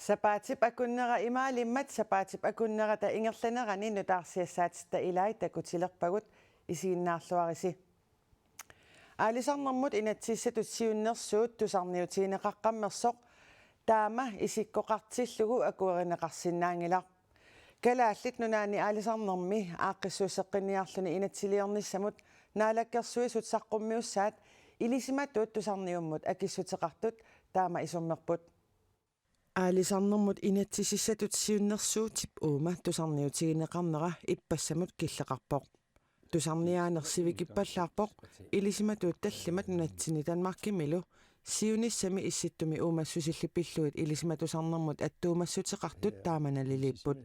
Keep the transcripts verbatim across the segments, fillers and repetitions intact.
Sapaatip akunnera imaalimmat sapaatip akunnerata ingerlanerani nutaarsiassaatitta ilai takutilerpagut, isiginnaarluarisi. Aalisarnermut inatsisissatut siunnersuut tusarniutigineqaqqammersoq taama isikkoqartillugu akuerineqarsinnaanngilaq. Kalaallit Nunaanni Aalisarnermi aaqqissuusseqqinniarluni inatsiliornissamut Naalakkersuisut saqqummiussaat ilisimatuut tusarniummut akissuteqartut taama isummerput. Aalisarnermut inatsisissatut siunnersuutip uuma tusarniutigineqarnera ippassamut killeqarpoq. Tusarniaaneq sivikippallaarpoq ilisimatuut tallimat nunatsinni Danmarkimilu siunissami Issittumi uumassusillit pillugit ilisimatusarnermut attuumassuteqartut taama naliliipput.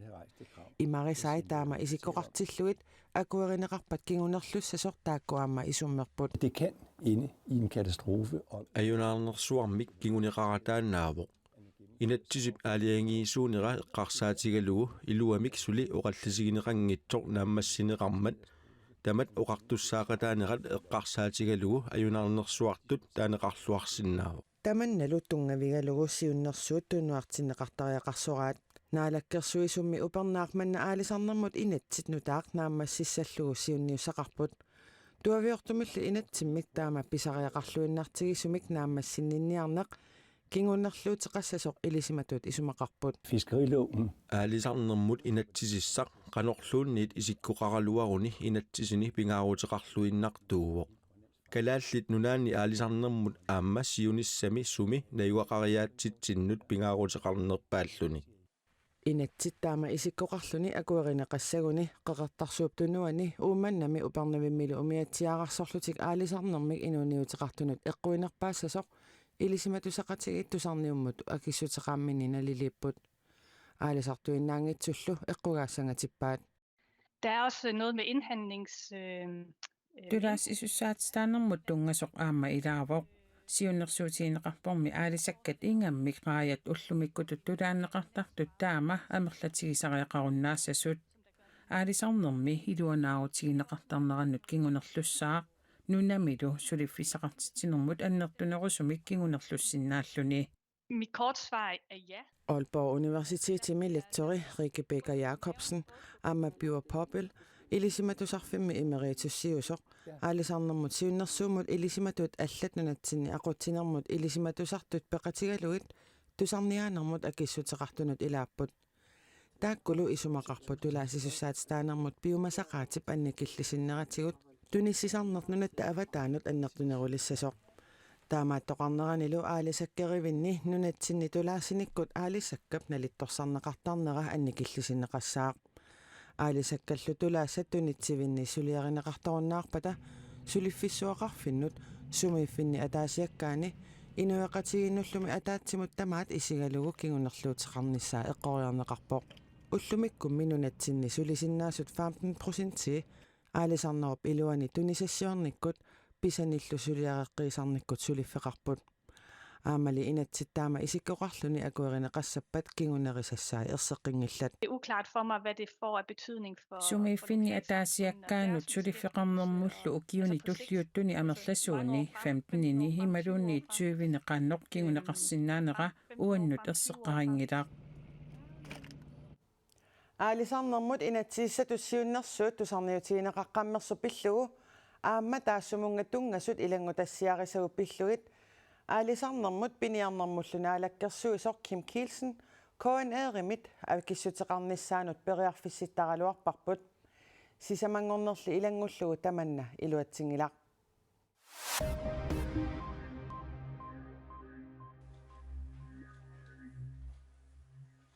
Imarisai taama isikkoqartillugit akuerineqarpat kingunerlussasoq taakku aamma isummerput. Det kan ende i en katastrofe. Og Ajunaarnersuarmik kinguneqarataannaavoq. Inatsisip aalajangiisuunera eqqarsaatigalugu iluamik suli oqallisigineqanngitsoq naammassineqarmat tamat oqartussaaqataanerat eqqarsaatigalugu ajunaarnersuartut taaneqarluarsinnaavoq. Tamannalu tunngavigalugu siunnersuut tunuartinneqartariaqarsoraat. Naalakkersuisummi upernaaq manna aalisarnermut inatsit nutaaq naammassissallugu siunniussaqarput. Tuaviortumilli inatsimmik taama pisariaqarluinnartigisumik naammassinninniarneq kingunerluuteqassasoq ilisimatuut isumaqarput. Fiskeriloven. Aalisarnermut inatsisissaq qanorluunniit isikkoqaraluaruni inatsisini pingaaruteqarluinnartuuvoq. Kalaallit Nunaanni aalisarnermut aamma siunissami sumi najugaqariaatsitsinnut pingaaruteqarnerpaalluni. Inatsit taama isikkoqarluni akuerineqassaguni Qeqertarsuup Tunuani Uummannami Upernavimmilu umiatsiaararsorlutik aalisarnermik inuuniuteqartunut eqquinerpaassasoq ilisimatusaqatigiit tusarniummut akissuteqarminni naliliipput. Aalisartuinnaanngitsullu eqqugaassangatippaat. Der er også noget med indhandlings... Øh, øh, Tulaasisussaatitaanermut tunngasoq aamma ilaavoq. Siunnersuutigineqarpormi aalisakkat ingammik raajat ullumikkutut tulaanneqartartut taama amerlatigisariaqarunnaassasut. Aalisarnermi iluanaarutigineqartarnerannut kingunerlussaaq. Nunamilu suliffissaqartitsinermut annertunerusumik kingunerlussinnaalluni. Mit korte svar er ja. Aalborg Universitetimi lektori Rikke Becker Jacobsen aamma Pure Poppel ilisimatusarfimmi emeritussiusoq aalisarnermut siunnersuummut ilisimatuut allat nunatsinni aqutsinermut ilisimatusartut peqatigalugit tusarniaanermut akissuteqartunut ilaapput. Taakkulu isumaqarput tulaasisussaatitaanermut piumasaqaatip annikillisinneratigut tunissisarneq nunatta avataanut annertunerulissasoq. Taamaattoqarneranilu aalisakkerivinni nunatsinni tulaasinikkut aalisakkap nalittorsarneqartarnera annikillisinneqassaaq. Aalisakkallu tulaassat tunitsivinni suliarineqartorunnaarpata suliffissuaqarfinnut sumiiffinni ataasiakkaani inuiaqatigiinnullumi ataatsimut tamaat isigalugu kingunerluuteqarnissaa eqqoriarneqarpoq. Ullumikkummi nunatsinni sulisinnaasut femten procentii aalisarnerup iluani tunisassiornikkut pisanillu suliareqqiisarnikkut suliffeqarput. Aammali inatsit taama isikkoqarluni akuerineqassappat kingunerisassai erseqqinngillat. Det er uklart for mig, hvad det får af betydning for... Sumiiffinni ataasiakkaanut suliffeqarnermullu ukiuni tulliuttuni amerlasuuni femtenini imaluunniit tyveni qanoq kinguneqarsinnaanera uannut erseqqarinngilaq. Aalisarnermut inatsisissatut siunnersuut tusarniutigineqaqqammersoq pillugu aamma taassumunnga tunngasut ilanngutassiarisagut pillugit aalisarnermut piniarnermullu naalakkersuisoq Kim Kielsen K N R-imit akissuteqarnissaanut periarfissittaraluarparput. Sisamanngornerli ilanngullugu tamanna iluatsinngilaq.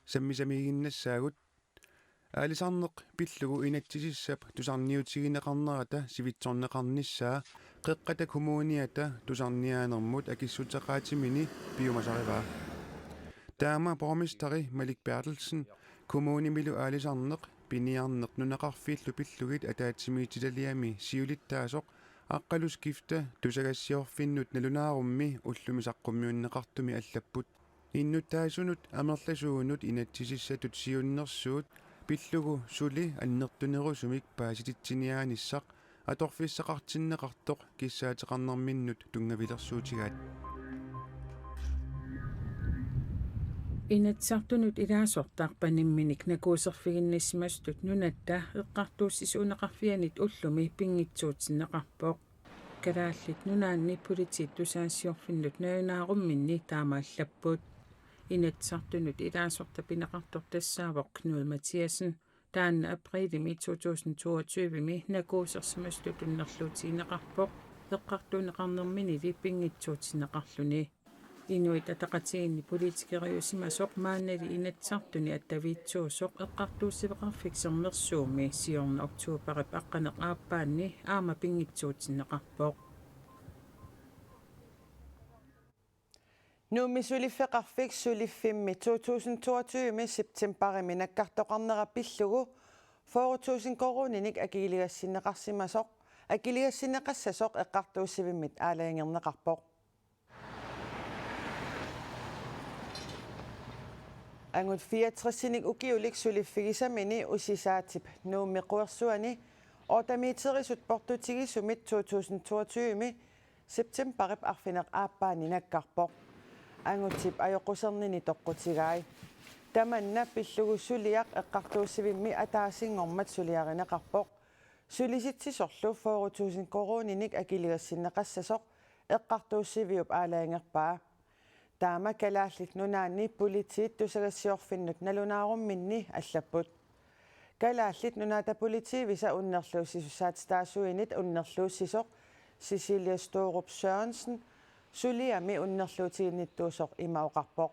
Sammisamiiginnassaagut. Aalisarneq pillugu inatsisissap tusarniutigineqarnerata sivitsorneqarnissaa Qeqqata Kommuniata tusarniaanermut akissuteqaatimini piumasarivaa. Taama borgmesteri Malik Berthelsen kommunimilu aalisarneq piniarneq nunaqarfiillu pillugit ataatsimiititaliami siulittaasoq Aqqalu Skifte tusagassiorfinnut nalunaarummi ullumi saqqummiunneqartumi allapput. Innuttaasunut amerlasuunut inatsisissatut siunnersuut pillugu suli annertunerusumik paasititsiniaanissaq atorfissaqartinneqartoq kissaateqarnerminnut tunngavilersuutigaat. Inatsisartunut ilaasortaq panimminik nakuuserfiginnissimasutut nunatta eqqartuussisuuneqarfianit ullumi pinngitsuutinneqarpoq. Kalaallit Nunaanni Politiit Tusagassiorfinnut nalunaarumminni taama allapput. Inatsisartunut ilaasortaq pineqartoq tassaavoq Knud Mathiassen. Taanna aprilimi to tusind toogtyve-mi nakuusersimasutut unnerluutigineqarpoq, eqqartuunneqarnerminili pinngitsuutinneqarluni. Inuit Ataqatigiinni politikeriusimasoq maannali Inatsisartuni attaviitsuusoq Eqqartuussiveqarfik Sermersuumi siorna oktoberip aqqaneq-aappaanni aamma pinngitsuutinneqarpoq. Nuummi suliffeqarfik suliffimmi to tusind toogtyve-mi septembarimi nakkartoqarnera pillugu fyrre tusind koruuninik akiligassinneqarsimasoq, akiligassinneqassasoq eqqartuussivimmit aalajangerneqarpoq. Angut fireogtresinik ukiulik suliffigisamini Usisaatip Nuummi Quersuani otte meterisut portutigisumit to tusind toogtyve-mi septembarip arfineq-aappaani nakkarpoq. Angutip ajoqusernini toqqutigai. Tamanna pillugu suliaq eqqartuussivimmi ataasinngormat suliarineqarpoq. Sulisitsisorlu fyrre tusind koruuninik akiligassinneqassasoq eqqartuussiviup aalajangerpaa. Taama Kalaallit Nunaanni Politiit Tusagassiorfinnut nalunaarumminni allapput. Kalaallit Nunaata politiivisa unnerluussisussaatitaasuinit unnerluussisoq Cecilie Stourup Sørensen suliami unnerluutiginnittuusoq ima oqarpoq: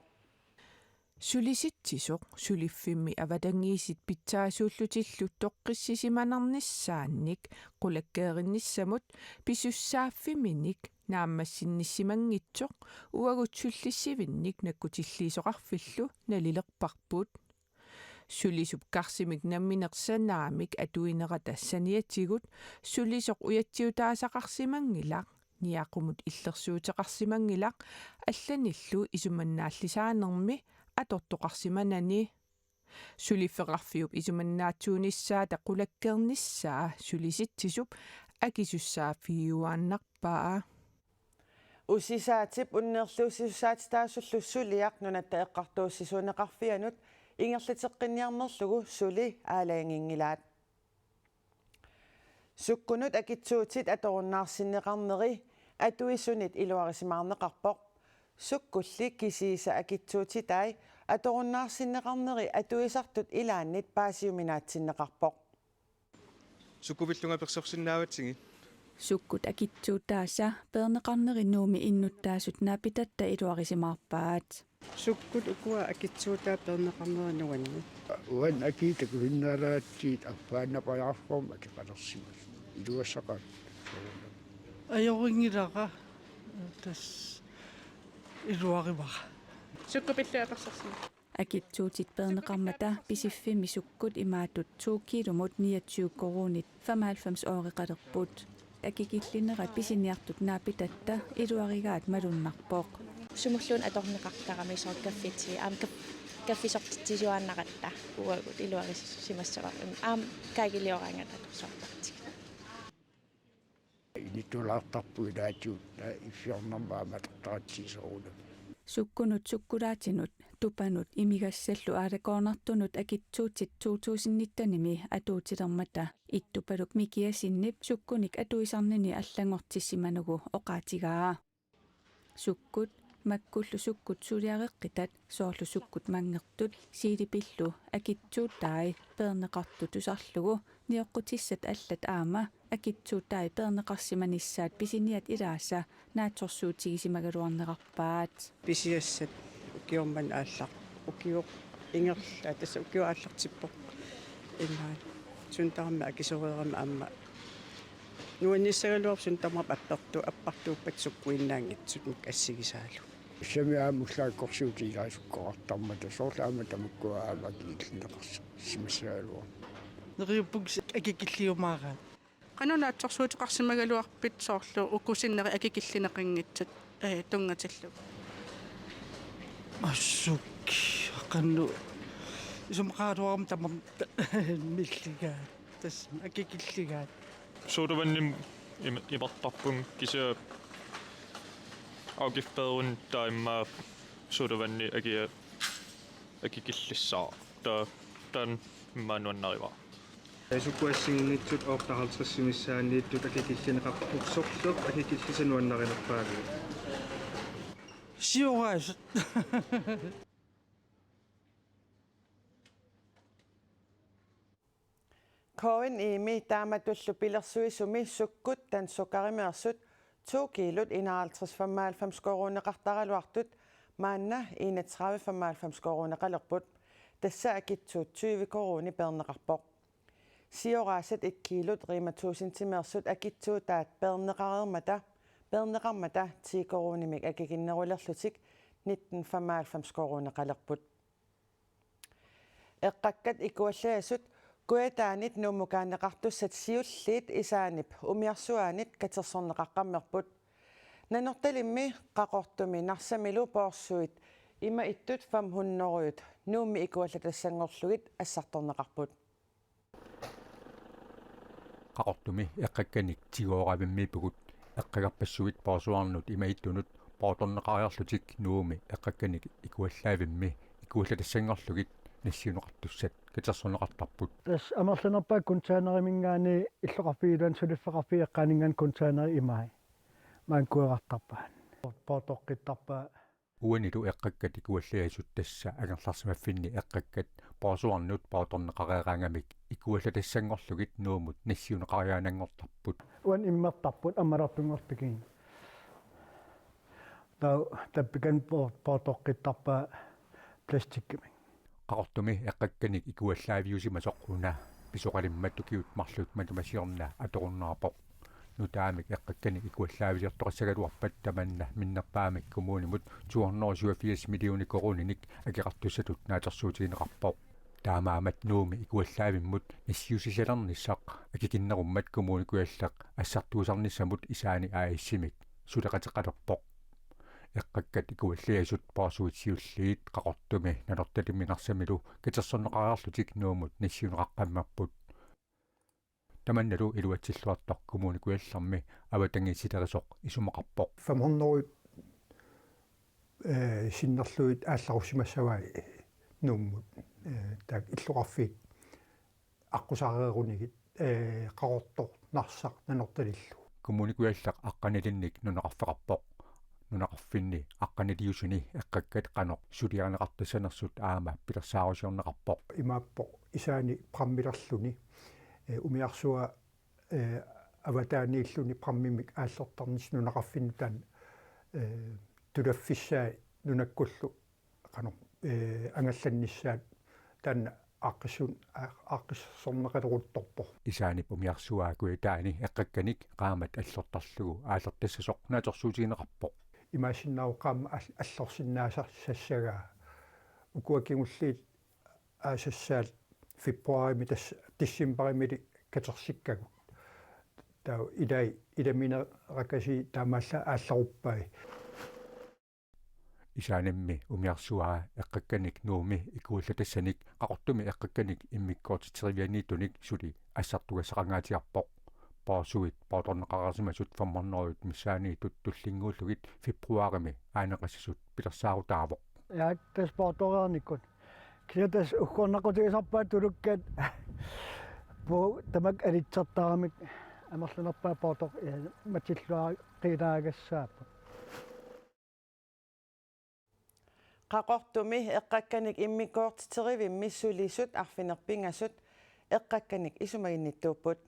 Sulisitsisoq suliffimmi avatangiisit pitsaasuullutillu toqqissisimanarnissaannik qulakkeerinnissamut pisussaaffimminik naammassinnissimanngitsoq uagut sullissivinnik nakkutilliisoqarfillu nalilerparput. Sulisup karsimik nammineq sanaamik atuinerata saniatigut sulisoq ujatsiutaasaqarsimanngilaq, niaqumut illersuuteqarsimanngilaq allanillu isumannaallisaanermi atortoqarsimanani. Suliffeqarfiup isumannaatsuunissaata qulakkeernissaa sulisitsisup akisussaaffigiuaannarpaa. Usisaatip unnerluussisussaatitaasullu suliaq Nunatta Eqqartuussisuuneqarfianut ingerlateqqinniarnerlugu suli aalajanginngilaat. Sukkunut akitsuutit atorunnaarsinneqarneri atuisunit iluarisimaarneqarpoq. Sukkulli kisiisa akitsuutitai atorunnaarsinneqarneri atuisartut ilaannit paasiuminaatsinneqarpoq. Sukkupillunga persorsinnaavatsigit? Sukkut akitsuutaasa peerneqarneri Nuummi innuttaasut naapitatta iluarisimaarpaat. Sukkut ukua akitsuutai peerneqarneri nuanni? Uani akii takusinnaalaatsiit appaannapajaarform akeqalersimasut. Iluassaqaat. Ajoringilara, tassa iluarivara. Sukkupillunga persorsinnaavat. Akitsuutit peerneqarmata Pisiffimmi sukkut imaatut to kiilumut niogtyve koruunit femoghalvfems øreqalerput. Akikillinera pisiniartut naapitatta iluarigaat malunnarpoq. Sumulluunniit atorneqartarami soorlu kaffitsigut aamma kaf-, kaffisortitsisuaannaratta uagut iluarisimassavara aamma kaagilioraangat atorsuartartigit. Inittulaartarpugut ilaatigut iffiornermut aamma atortaratsigu soorunami. Sukkunut, sukkulaatinut, tupanut imigassallu aalakoornartunut akitsuutit to tusind nitten-imi atuutilermata Ittupaluk Mikiasenip sukkunik atuisarnini allanngortissimanagu oqaatigaa. Sukkut, makkullu sukkut suliareqqitat, soorlu sukkut manngertut, siilipillu akitsuutai peerneqartut tusarlugu, nioqqutissat allat aamma akitsuutai peerneqarsimanissaat pisiniat ilaasa naatsorsuutigisimagaluarnerarpaat. Pisiassat ukioq manna aallar-, ukioq ingerlaat, tassa ukioq aallartippoq. Imaat suut tamarmik akisoreeramik aamma nuannissagaluarpoq, suut tamarmik appartu-, appartuuppat sukkuinnaanngitsut assigisaalu. Tassami aamma ullaakkorsiutit ilaasukkoqartarmata soorlu aamma tamakkua aamma akikillineqarsimassagaluarput. Neriuppunga akikilliumaaraat. Qanoq naatsorsuuteqarsimagaluarpit soorlu uku sinneri akikillineqanngitsut, ee, tunngatillugu? Assut, qanoq isumaqaraluarama tamarmik milligaat, tassami akikilligaat. Sodavandimik im-, imartarpunga, kisianni afgiftbæren taama sodavandi akia Akikillissaaq. Taa, taanna immaqa nuannarivara. Sukkut assigiinngitsut otteoghalvtredsimiissaanniittut akikillineqarput, sorleq akikillissaq nuannarinerpaaluit. Sioraasut. K N I-mi taamatullu pilersuisumi sukkut dansukarimeersut to kiilut enoghalvtreds femoghalvfems koruuneqartaraluartut maanna enogtredive femoghalvfems koruuneqalerput. Tassa akitsuut tyve koruunit peerneqarpoq. Sioraasat et kiilut Rema tusindimeersut akitsuutaat peerneqareermata, peerneqarmata ti koruunimik akikinnerulerlutik nitten femoghalvfems koruuneqalerput. Eqqakkat ikuallajasut Kujataanit Nuummukaanneqartussat siulliit Isaanip umiarsuaanit katersorneqaqqammerput. Nanortalimmi Qaqortumi Narsamilu poorsuit ima ittut fem hundrede Nuummi ikuallatassanngorlugit assartorneqarput. Qaqortumi eqqakkanik tigooravimmiippugut. Eqqagarpassuit poorsuarnut ima ittunut poortorneqariarlutik Nuummi eqqakkanik ikuallaavimmi ikuallatassanngorlugit nassiunneqartussat katersorneqartarput. Tassa amerlanerpaat containeriminngaanniit illoqarfiit ilaanni suliffeqarfiit eqqaaninngaanniit containeri imai. Maani kuerartarpaat. Poortoqqittarpaat. Uanilu eqqakkat ikuallajasut tassa angerlarsimaffinni eqqakkat poorsuarnut poortorneqareeraangamik ikuallatassanngorlugit Nuummut nassiunneqariaannanngortarput. Uani immertarput ammalertunngortigiin. Taa tappikani poor-, poortoqqittarpaat plastikkimik. Qaqortumi eqqakkanik ikuallaaviusimasoq una pisoqalimmat ukiut marluk matuma siorna atorunnaarpoq. Nutaamik eqqakkanik ikuallaaviliortoqassagaluarpat tamanna minnerpaamik kommunimut to hundrede og syvogfirs millioner koruuninik akeqartussatut naatsorsuutigineqarpoq. Taamaammat Nuummi ikuallaavimmut nassiussisalernissaq akikinnerummat Kommune Kujalleq assartuusarnissamut Isaani A/S-imik suleqateqalerpoq. Eqqakkat ikuallajasut poorsuit siulliit Qaqortumi Nanortalimmi Narsamilu katersorneqariarlutik Nuummut nassiunneqaqqammerput. Tamannalu iluatsilluartoq Kommune Kujallermi avatangiisilerisoq isumaqarpoq. Fem hundrede, øh, sinnerlugit aallarussimassavai Nuummut, øh, taakku illoqarfiit aqqusareerunigit, øh, Qaqortoq, Narsaq, Nanortalillu. Kommune Kujalleq aqqanilinnik nunaqarfeqarpoq. Nunaqarfinni aqqaniliusuni eqqakkat qanoq suliarineqartassanersut aamma pilersaarusiorneqarpoq. Imaappoq Isaani prammilerluni, øh, umiarsuaa, øh, avataaniilluni prammimik aallertarnissaq nunaqarfinnut taanna, øh, tulaffissaa nunakkullu qanoq, øh, angallannissaat taanna aaqqissuun-, aa-, aaqqissorneqaleruttorpoq. Isaanip umiarsuaa Kujataani eqqakkanik qaammat allortarlugu aallertassasoq naatsorsuutigineqarpoq. Imaassinnaavoq qaammat all-, allorsinnaasassagaa. Ukua kingulliit aasassaat februarimi tassa decembarimili katersikkagut. Taava ilai ilamineqakasii taamaallaat aallaruppai. Isaanimmi umiarsuaa eqqakkanik Nuummi ikuallatassanik Qaqortumi eqqakkanik immikkoortitserivianiittunik suli assartugassaqangaatsiarpoq. Poorsuit poortorneqareersimasut fem hundrede missaaniittut tullinnguullugit februarimi aaneqassasut pilersaarutaavoq. Ja, tassa poortoreernikkut. Kisianni tassa uggornaqutigisarpaat tulukkat puu tamakku alitsertaramik amerlanerpaat poortoq, ja, matilluaqilaagassaapput. Qaqortumi eqqakkanik immikkoortiterivimmi sulisut arfineq-pingasut eqqakkanik isumaginnittuupput.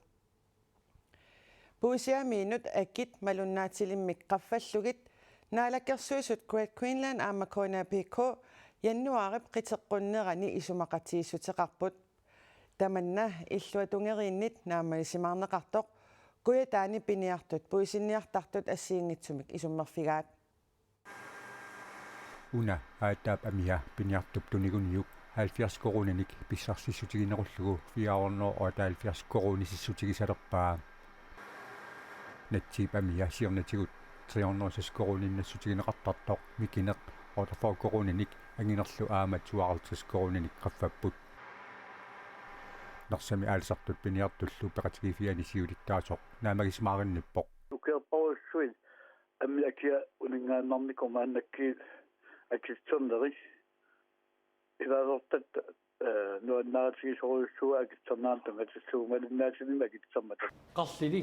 Puisiamiinut akit malunnaatilimmik qaffallugit Naalakkersuisut Great Greenland aamma K N A P K januaarip qiteqqunnerani isumaqatigiissuteqarput. Tamanna illuatungeriinnit naammagisimaarneqartoq Kujataani piniartut puisinniartartut assigiinngitsumik isummerfigaat. Una aataap amia piniartup tuniguniuk halvfjerds koruuninik pissarsissutiginerullugu fire hundrede og otteoghalvfjerds koruunisissutigisalerpaa. Natsiip amia siornatigut tre hundrede og seks koruuninik nassutigineqartartoq mikineq otteogfyrre koruuninik anginerlu aamma tooghalvtreds koruuninik qaffapput. Narsami aalisartut piniartullu peqatigiiffiani siulittaasoq naammagisimaaginnippoq. Ukiorparujussuit ammi akia uninngaannarnikuuvoq maannakkut akitsunneri. Ilaasortat, eh, nuannaarutigisorujussuuaat akitsorneqartut tungatillugu malinnaatillugit akitsormata. Qarlili.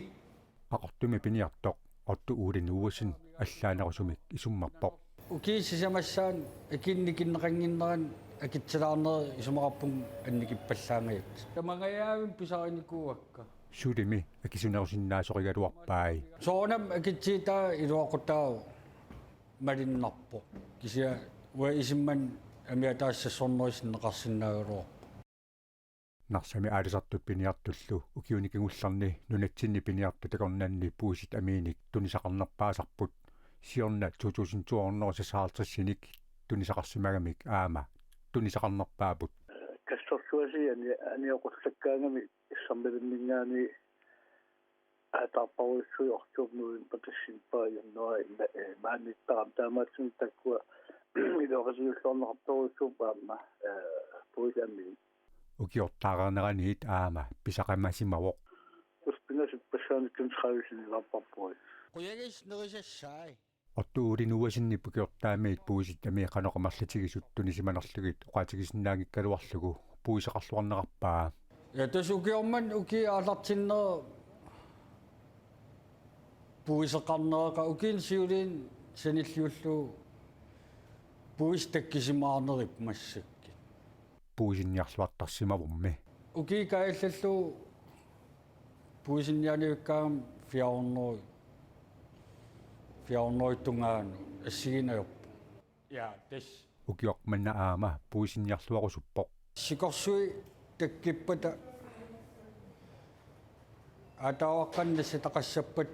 Qaqortumi piniartoq Otto Ole Nuuasen allaanerusumik isummerpoq. Ukiut sisamassaat akinik ikinneqannginnerat akitsilaarneq isumaqarpunga annikippallaangajattoq. Tamangajaavimmi pisarinikuuakka. Sulimi akisunerusinnaasoqigaluarpai. Soorunami akitsiitaa iluaqutaavoq. Malinnarpoq. Kisianni uanga isummat amiataassasornerusinneqarsinnaagaluarpoq. Narsami aalisartut piniartullu ukiuni kingullerni nunatsinni piniartut akornanni puisit amiinik tunisaqarnerpaasarput. Siorna to tusind to hundrede seksoghalvtredsinik tunisaqarsimagamik aamma tunisaqarnerpaaput. Kassorsuasi ani anioqullakkaangami issormilinninngaanniit aataarparujussuit oktober november december januar ima-, eh, maaniittarami taamaattumik taakkua iluaqutigiulluarneqartorujussuupput aamma, eh, puisit amiit. Ukiortaareerneraniit aamma pisaqamasimavoq. Uspinasippassaanik kintravisinilaarparpui. Qujagissi nerisassai. Otto Ole Nuuasenip ukiortaamiit puisit amiit qanoq amerlatigisut tunisimanerlugit oqaatigisinnaanngikkaluarlugu puiseqarluarnerarpaa. Ja tassa ukioq manna ukiup aallartinnera puiseqarneraqa ukiuni siuliini sanilliullugu puisit takkisimaarnerupput massakkut. Puisinniarluartarsimavummi. Ukiup kaajallallugu puisinniaanivikkaangama fire hundrede, fire hundrede tungaanut assigiinneq ajorpoq. Ja, tassa. Ukioq manna aamma puisinniarluarusuppoq. Sikorsuit takkuppata aataavaqqanik nassataqassappat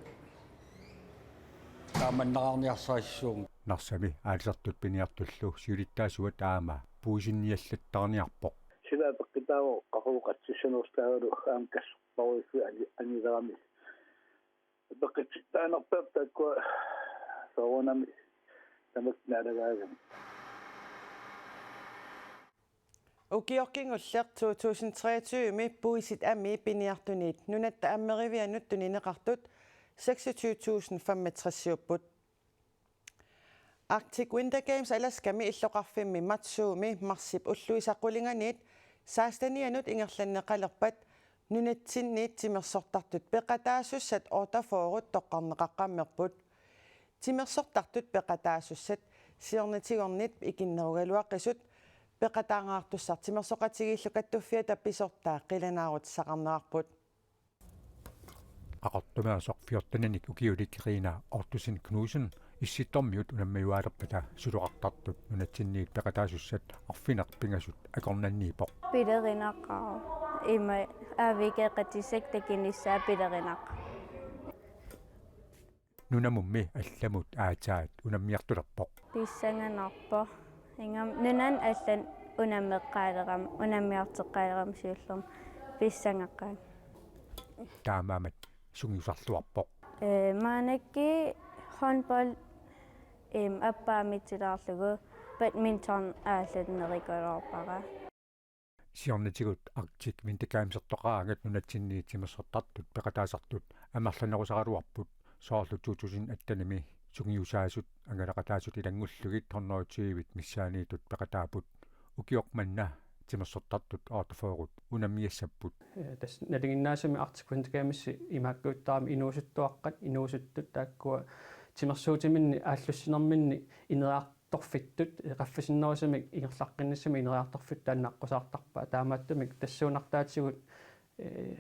taamanneraarniarsarissasuugami. Narsami aalisartut piniartullu siulittaasuat aamma puisinniallattaarniarpoq. Sila apeqqutaavoq qaqugooqatsissanersoq taavalu aamma kassorparujussuit ani-, anilerami. Apeqquteqarnerpaat taakkua soorunami tamakku naalagaagami. Ukioq kingulleq to tusind treogtyve-mi puisit amiit piniartunit Nunatta Amerivianut tunineqartut seksogtyve tusind femogtresiupput. Arctic Winter Games Alaskami illoqarfimmi Matsuumi marsip ulluisa qulinganiit sekstenianut ingerlanneqalerpat nunatsinniit timersortartut peqataasussat otteogfyrret toqqarneqaqqammerput. Timersortartut peqataasussat siornatigornit ikinnerugaluaqisut peqataangaartussaq timersoqatigiillu kattuffiata pisortaa qilanaarutissaqarnerarput. Qaqortumeersoq fjorteninik ukiulik Rina Ottosen Knudsen Issittormiut unammiuaalerpata suloqartartut nunatsinniit peqataasussat arfineq-pingasut akornanniippoq. Pilerinaqaaq. Ima A V G-qatissakka takunissaa pilerinaqaaq. Nunamummi allamut aatsaat unammiartulerpoq. Pissanganarpoq. Ingammik nunanut allanut unammeqqaalerama, unammiarteqqaalerama siullermik pissangaqaanga. Taamaammat sungiusarluarpoq. Ee, maannakkut håndbold, em, appaamitsilaarlugu badminton aallannerikuluarpara. Siornatigut Arctic Winter Gamesertoqaraangat nunatsinniit timersortartut peqataasartut amerlanerusaraluarput, soorlu to tusind attenimi sungiusaasut angalaqataasut ilanngullugit hundrede tyvit missaanniittut peqataapput. Ukioq manna timersortartut otteogfyrret unammiassapput. Ee, tassa nalinginnaasumik Arctic Winter Gamesi imaakkuuttarami inuusuttuaqqat, inuusuttut taakkua timersuutiminni aallussinerminni ineriartorfittut, ee, qaffasinnerusumik ingerlaqqinnissamut ineriartorfittut taanna aqqusaartarpaat. Taamaattumik tassuunartaatigut, ee,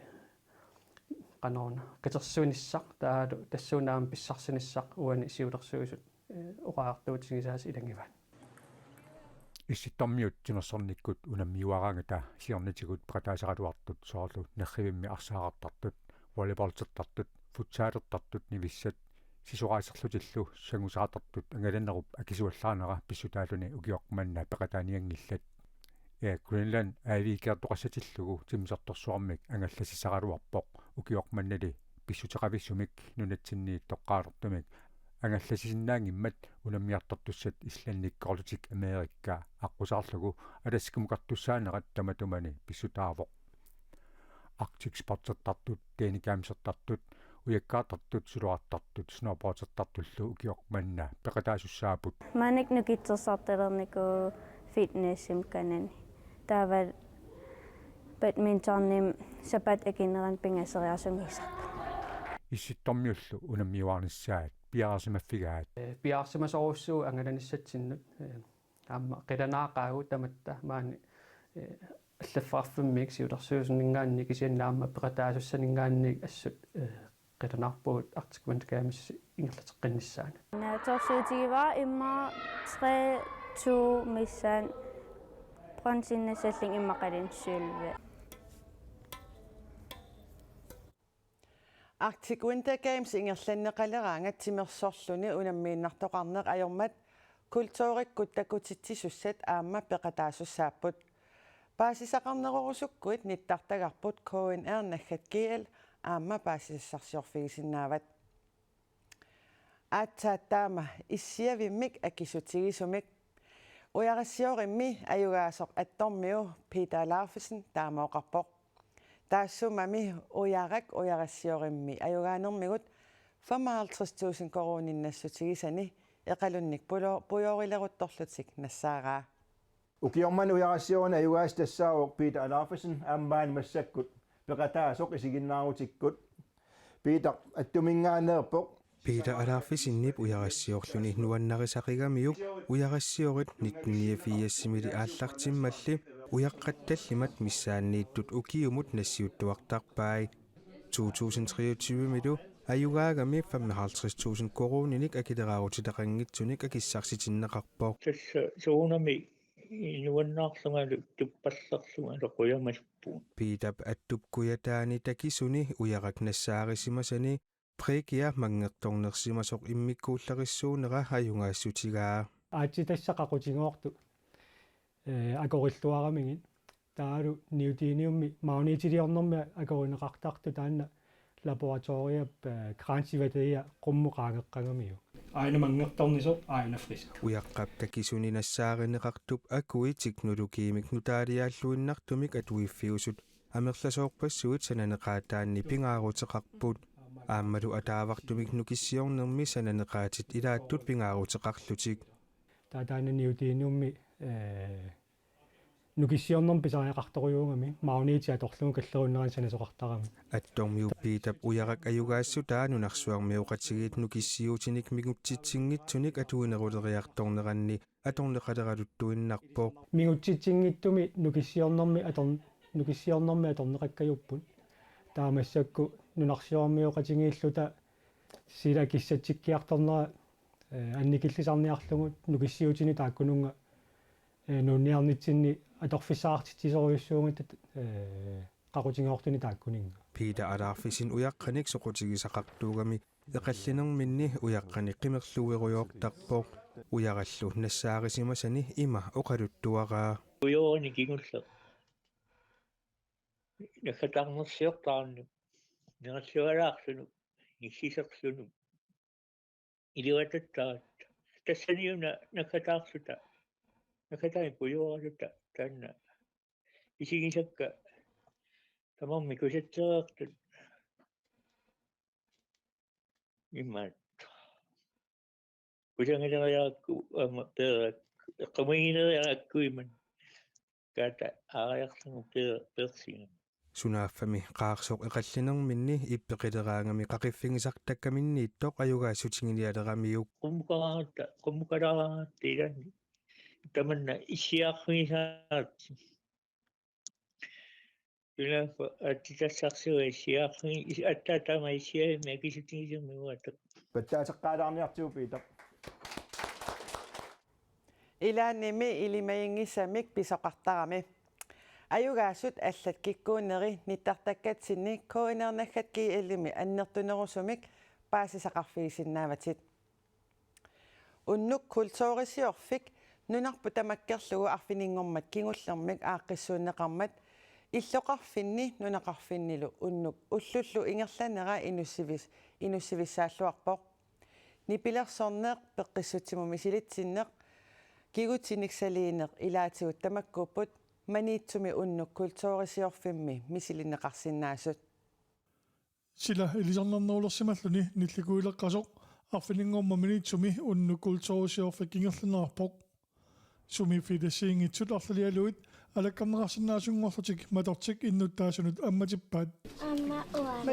qanoruna, qitersunissaq, taavalu tassuuna aamma pissarsinissaq uani siulersuisut, ee, oqariartuutigisaasa ilagivaat. Issittormiut timersornikkut unammiuaraangata siornatigut peqataasaraluartut soorlu nerrivimmi arsaarartartut, volleyballertartut, futsalertartut nivissat, sisoraaserlutillu sangusaartartut angalanerup akisuallaanera pissutaalluni ukioq manna peqataanianngillat. Air Greenland A V G-ertoqassatillugu timersortarsuarmik angallassisaraluarpoq, ukioq mannali pissuteqavissumik nunatsinniit toqqaalertumik angallassisinnaanngimmat unammiartortussat Islandikkoorlutik Amerika aqqusaarlugu Alaskamukartussaanerat tamatumani pissutaavoq. Arctic Sportsertartut, Danish Gamesertartut, ujakkaartartut, suloqartartut, snowboardertartullu ukioq manna peqataasussaapput. Maannakkut nukittorsartalernikuuvoq Fitnessimik kanani. Taava badmintonimik sapaatip akunnera pingasoriarsunngisaat. Issittormiullu unammiuarnissaat piareersimaffigaat. Piareersimasorujussuuvoq angalanissatsinnut. Aamma qilanaaqaagut tamatta maani, eh, allaffeqarfimmiit siulersuisuninngaanniit kisianni aamma peqataasussaninngaanniit assut, eh, qilanaarpugut Arctic Winter Games ingerlateqqinnissaanut. Naatsorsuutigivara immaqa tre to missaani, bronzeinnassallunga immaqaluunniit sølvi. Arctic Winter Games ingerlanneqaleraangat timersorluni unammiinnartoqarneq ajormat kulturikkut takutitsisussat aamma peqataasussaapput. Paasisaqarnerorusukkuit nittartagarput K N R naggat G L aamma paasisassarsiorfigisinnaavat. Aatsaat taama issiavimmik akisutigisumik. Ujarassioorimmi ajugaasoq Attormiu Peter Alaufesen taama oqarpoq. Taassummami ujarak ujarassioorimmi ajugaanermigut femoghalvtreds tusind koruuninik nassutigisani eqalunnik pujo-, pujorileruttorlutik nassaaraa. Ukioq manna ujarassioorini ajugaasut tassaavoq Peter Alaufesen aamma maani massakkut peqataasoq isiginnaarutikkut. Peter attuminngaanneerpoq. Peter Alaufesenip ujarassiorluni nuannarisaqigamiuk ujarassioorit nitten niogfirsimiilli aallartimmalli ujaqqat tallimat missaanniittut ukiumut nassiuttuartarpai. To tusind treogtyve-milu ajugaagami femoghalvtreds tusind koruuninik akileraarutitaqanngitsunik akissarsitinneqarpoq. Tassa soorunami nuannaarlungalu tuppallerlungalu qujamasuppugut. Peterip Attup Kujataani takisuni ujarak nassaarisimasani Prigia manngertornersimasoq immikkuullarissuunera ajugaassutigaa. Aatsitassat qaqutigoortut, eh, akorilluaramigit. Taavalu neodymiummi magnetiliornermi akorineqartartoq taanna laboratoriap, eh, grænseværdier qummut qaangeqqagamiuk. Aana manngertornisoq, aana frisk. Ujaqqap takisuni nassaarineqartup akui teknologiimik nutaaliaalluinnartumik atuiffiusut amerlasoorpassuit sananeqaataanni pingaaruteqarput. Aammalu ataavartumik nukissiornermi sananeqaatit ilaattut pingaaruteqarlutik. Taava taanna neodymiummi, eh, nukissiornermi pisariaqartorujuugami, magnetit atorlugu kalleriunnerani sanasoqartarami. Attormiu Peterip ujarak ajugaassutaa nunarsuarmioqatigiit nukissiutinik mingutsitsinngitsunik atuineruleriartorneranni atorneqaleraluttuinnarpoq. Mingutsitsinngitsumi nukissiornermi ator-, nukissiornermi atorneqakkajupput. Taava massakkut nunarsuarmioqatigiilluta sila kissatsikkiartornera, eh, annikillisarniarlugu nukissiutinut taakkununnga, eh, nuunniarnitsinni atorfissaqartitsisorujussuugatta, eh, qaqutigoortuni taakkuninnga. Peter Alaufesen ujaqqanik soqutigisaqartuugami eqallinerminni ujaqqanik qimerluerujoortarpoq. Ujarallu nassaarisimasani ima oqaluttuaraa. Ujoorani kingulleq. Naggataarnersiortarnut, nerallualaarlunut, nissiserlunut. Iluatattaat. Tassaniuna naggataarluta. Naggataani pujooraluta taanna. Isigisakka tamarmik kusatsereertut. Imaattoq. Kusanngileriarakku aamma peerakku. Eqqumiigileriarakku imannak. Kaata aariarlugu peer-, peersiga. Sunaaffami qaarsoq eqallinerminni ippeqileraangami qaqiffigisartakkaminniittoq ajugaassutigileramiuk. Qummukaratta, qummukaratta ilaanni. Tamanna issiaarfigisaat. Sunaaffa aatsitassarsuaq issiaarfigi-, is-, aatsaat taama issiavimmi akisutigisummi uatak. Pattaateqqaalaarniartigu Peter. Ilaannimi ilimaginngisamik pisoqartarami. Ajugaasut allat kikkuunneri nittartakkatsinni K N R naggat G L-imi annertunerusumik paasisaqarfigisinnaavatit. Unnuk kulturisiorfik nunarput tamakkerlugu arfininngormat kingullermik aaqqissuunneqarmat illoqarfinni nunaqarfinnilu unnuk ullullu ingerlanera inussivis-, inussivissaalluarpoq. Nipilersorneq, peqqissutsimut misilitsinneq, kigutsinik saliineq ilaatigut tamakkuupput Maniitsumi unnuk kulturisiorfimmi misilinneqarsinnaasut. Sila ilisarnarnerulersimalluni nillikuuleqqasoq arfininngormat Maniitsumi unnuk kulturisiorfik ingerlanneqarpoq. Sumiiffiit assigiinngitsut arlalialuit alakkarneqarsinnaasunngorlutik Matortik innuttaasunut ammatippaat. Aamma uanga.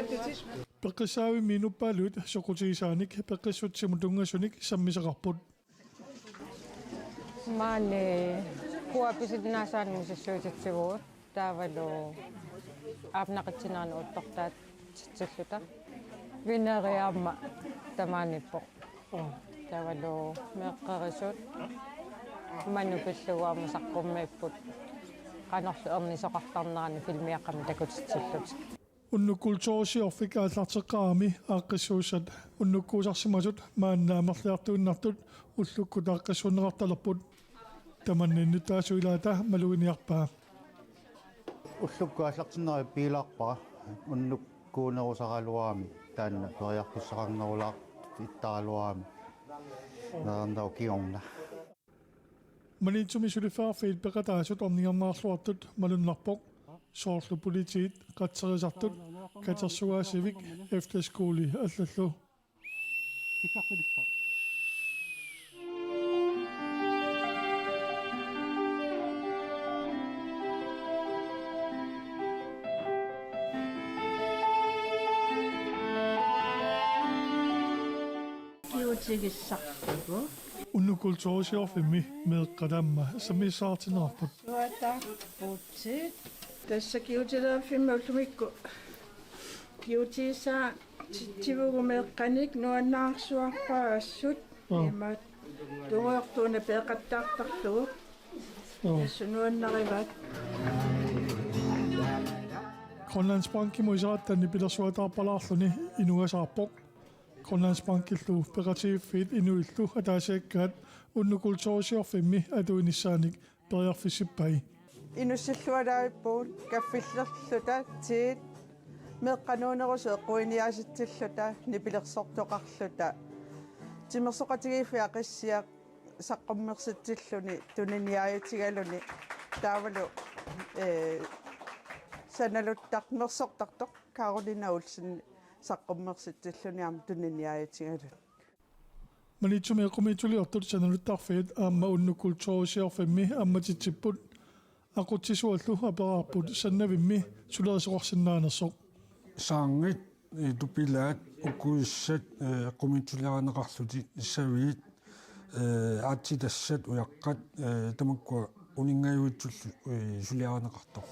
Peqqissaavimmi inuppaaluit soqutigisaanik peqqissutsimut tunngasunik sammisaqarput. Maani kuapisinnaasaanik misissuititsivugut taavalu aapnaqitsinnerani uuttortaatitsilluta. Vineri aamma tamaaniippoq. Taavalu meeqqerisut manupillugu aamma saqqummiipput qanorlu ernisoqartarnerani filmiaqqamik takutitsillutik. Unnuk Kultursiorfik aallarteqqaarami aaqqissuussat unnukkuusarsimasut maanna amerliartuinnartut ullukkut aaqqissuunneqartalerput. Tamanna innuttaasut ilaata maluginiarpaa. Ullukkut aallartinnerit piilaarpara unnukkuunerusaraluarami taanna periarfissaqarnerulaartuttaraluarami. Naandaa kingorna. Maniitsumi suliffeqarfiit peqataasut orningerneqarluartut malunnarpoq. Soorlu politiit, qatserisartut, katersugaasivik, efterskoli allallu. Kiutigissarlugu. Unnuk Kultursiorfimmi meeqqat aamma sammissaartinneqarput. Suataarputit. Tassa kigutileriffimmi ullumikkut kigutigisaatitsivugut meeqqanik nuannaarsuarpaassut. Aa. Imaattoq tungujortuuna peeqattaartarlugu. Aa. Tassa nuannarivaat. Grønlandsbankimut iseratta nipilersuataarpalaarluni inugasaarpoq. Grønlandsbankillu peqatigiiffiit inuillu ataasiakkaat Unnuk Kultursiorfimmi atuinissaanik periarfissippai. Inussillualaarpugut kaffillerluta, tiit, meeqqanuunerusut eqquiniaasitsilluta, nipilersortoqarluta. Timersoqatigiiffiit Aqissiaq saqqummersitsilluni tuniniaajutigaluni taavalu, ee, sanaluttaq mersortartoq Karolina Olsen saqqummersitsilluni aamma tuniniaajutigaluni. Maniitsumi eqqumiitsuliortut sanaluttarfiit aamma Unnuk Kultursiorfimmi ammatitsipput. Aqutsisuallu aperaarput sannavimmi sulerisoqarsinnaanersoq. Saarngit, eh, tupilaat, ukuissat, eh, eqqumiitsuliarineqarlutik, saviit, eh, aatsitassat, ujaqqat, eh, tamakkua uninngajuitsullu, eh, suliarineqartoq.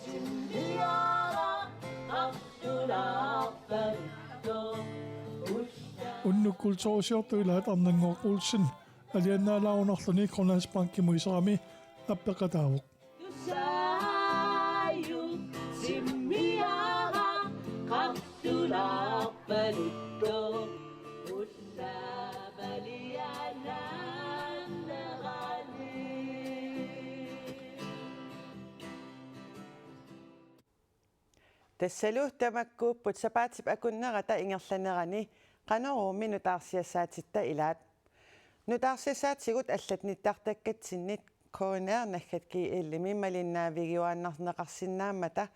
Unnuk Kultursiortut ilaat Arnannguaq Olsen alianaalaarunarluni Grønlandsbankimut iserami appeqataavoq. Tassalu tamakkuupput sapaatip akunnerata ingerlanerani Qanoruumi nutaarsiassaatitta ilaat. Nutaarsiassaatigut allat nittartakkatsinnit K N R naggat G L-imi malinnaavigiuaannarneqarsinnaammata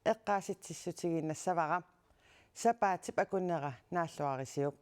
eqqaasitsissutigiinnassavara. Sapaatip akunnera naalluarisiuk.